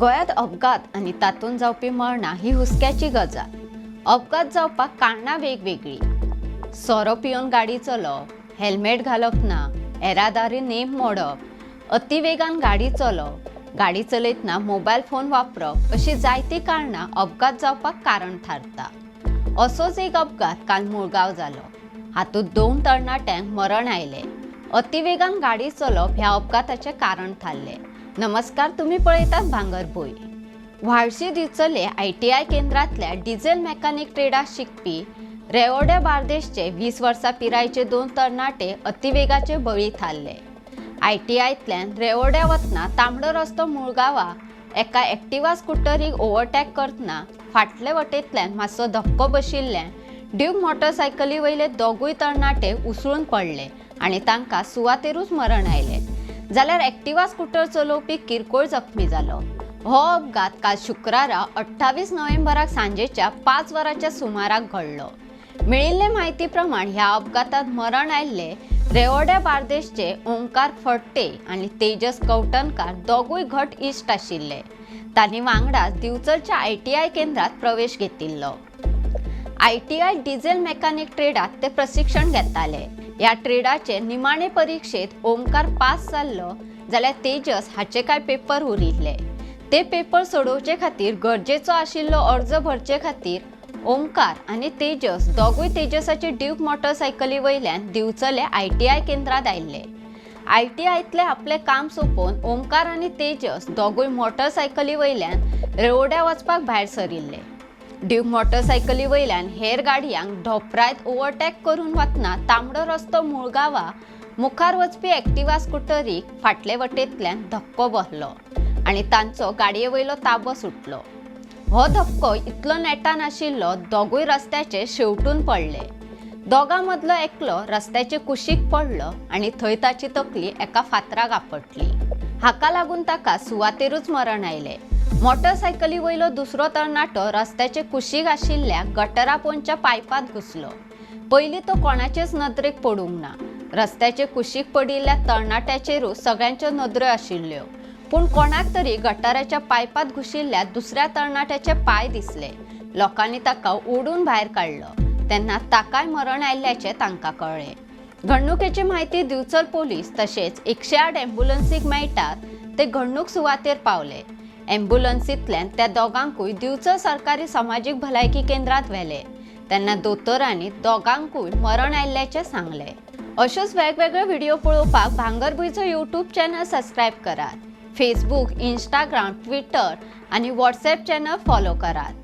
गोंयांत अपघात आनी तातूंत जावपी मरणां ही हुस्क्याची गजाल. अपघात जावपाक कारणां वेगवेगळीं. सोरो पिवन गाडी चलोवप, हेल्मेट घालप ना, येरादारी नेम मोडप, अतिवेगान गाडी चलोवप, गाडी चलयतना मोबायल फोन वापरप अशीं जायतीं कारणां अपघात जावपाक कारण थारता. असोच एक अपघात काल मुळगांव जालो. हातूंत दोन तरणाट्यांक मरण आयलें. अतिवेगान गाडी चलोवप ह्या अपघाताचें कारण थारलें. नमस्कार, तुम्ही पळयतात भांगरभूंय. व्हाळशी दिवचले आयटीआय केंद्रांतल्या डिझेल मेकॅनिक ट्रेडाक शिकपी रेवोड्या बार्देशचे 20 वर्सां पिरायेचे दोन तरणाटे अतिवेगाचे बळी थारले. आयटीआयतल्यान रेवोड्या वतना तांबडो रस्तो मुळगांवा एका एक्टिवा स्कुटरीक ओव्हरटॅक करतना फाटले वटेंतल्यान मातसो धपको बशिल्ल्यान ड्यूक मोटरसायकली वयले दोगूय तरणाटे उसळून पडले आनी तांकां सुवातेरूच मरण आयलें, जाल्यार एक्टिवा स्कुटर चलोवपी किरकोळ जखमी जालो. हो अपघात काल शुक्रारा 28 नोव्हेंबराक सांजेच्या 5 वरांच्या सुमाराक घडलो. मेळिल्ले म्हायती प्रमाण ह्या अपघातात मरण आयिल्ले रेवोड्या बार्देशचे ओंकार फडते आनी तेजस कवटणकार दोगूय घट इश्ट आशिल्ले. तांणी वांगडाच दिवचलच्या आयटीआय केंद्रात प्रवेश घेतिल्लो. आयटीआय डिझेल मेकॅनिक ट्रेडात ते प्रशिक्षण घेताले. ह्या ट्रेडाचे निमाणे परिक्षेत ओमकार पास जाल्लो, जाल्यार तेजस हाचे कांय पेपर उरिल्ले. ते पेपर सोडोवचे खातीर गरजेचो आशिल्लो अर्ज भरचे खातीर ओमकार आनी तेजस दोगूय तेजसाचे ड्यूक मोटरसायकली वयल्यान दिवचले आयटीआय केंद्रांत आयिल्ले. आयटीआयतलें आपलें काम सोंपोवन ओमकार आनी तेजस दोगूय मोटरसायकली वयल्यान रेवोड्या वचपाक भायर सरिल्ले. ड्यूक मोटरसायकली वयल्यान हेर गाडयांक धोपरायत ओव्हरटॅक करून वतना तांबडो रस्तो मुळगांवा मुखार वचपी एक्टिवा स्कुटरीक फाटले वटेंतल्यान धपको बसलो आनी तांचो गाडये वयलो ताबो सुटलो. हो धपको इतलो नेटान आशिल्लो, दोगूय रस्त्याचेर शेंवटून पडले. दोगां मदलो एकलो रस्त्याचे कुशीक पडलो आनी थंय ताची तकली एका फातराक आपटली. हाका लागून ताका सुवातेरूच मरण आयलें. मोटरसायकली वयलो दुसरो तरणाटो रस्त्याचे कुशीक आशिल्ल्या गटरा पोंदच्या पायपांत घुसलो. पयलीं तो कोणाचेच नदरेक पडूंक ना. रस्त्याचे कुशीक पडिल्ल्या तरणाट्याचेरूच सगळ्यांच्यो नदऱ्यो आशिल्ल्यो, पूण कोणाक तरी गटाराच्या पायपांत घुशिल्ल्या दुसऱ्या तरणाट्याचे पांय दिसले. लोकांनी ताका ओडून भायर काडलो तेन्ना ताकाय मरण आयिल्ल्याचें तांकां कळ्ळें. घडणुकेची म्हायती दिवचल पोलीस तशेंच 108 ॲम्ब्युलन्सीक मेळटात ते घडणूक सुवातेर पावले. ॲम्ब्युलन्सींतल्यान त्या दोगांकूय दिवचल सरकारी समाजीक भलायकी केंद्रात व्हेले तेन्ना दोतोरांनी दोगांकूय मरण आयिल्ल्याचें सांगलें. अश्योच वेगवेगळे व्हिडिओ पळोवपाक भांगरभूंयचो यूट्यूब चॅनल सबस्क्रायब करात. फेसबूक, इंस्टाग्राम, ट्विटर आनी व्हॉट्सॲप चॅनल फॉलो करात.